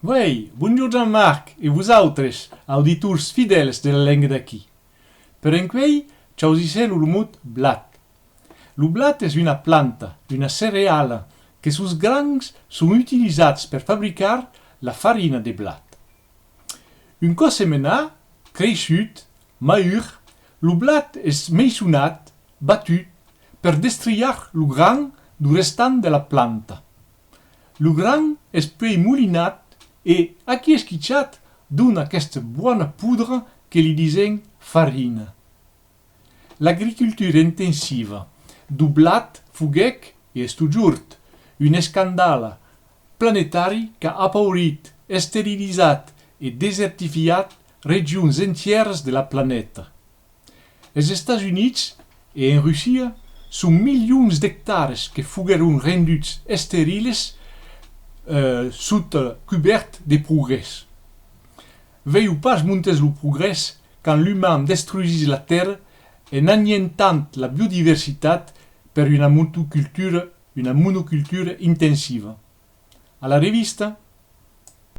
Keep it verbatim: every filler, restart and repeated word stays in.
Uèi, bonjorn Jean-Marc e vosautres, auditors fidèls de La Lenga d'Aquí. Per encuèi, chausissèm lo mot blat. Lo blat es una planta, una cereala, que sos grans son utilizats per fabricar la farina de blat. Un còp semenat, creissut, maur, lo blat es meisonat, batut, per destriar lo gran dau restant de la planta. Lo gran es puèi molinat e, aquí esquichat, dona aquesta bòna podra que li disèm farina. L'agricultura intensiva dau blat foguèc, e es totjorn, un escandala planetari qu'a apaurit, esterilizat e desertificat regions entièras de la planeta. Es Estats Units e en Russia son milions d'ectaras que foguèron renduts esteriles, eh, sota cobèrt de progrès. Veiu pas montes lo progrès quand l'uman destruisís la tèrra en anhientant la biodiversitat per una monocultura, una monocultura intensiva. A la revista,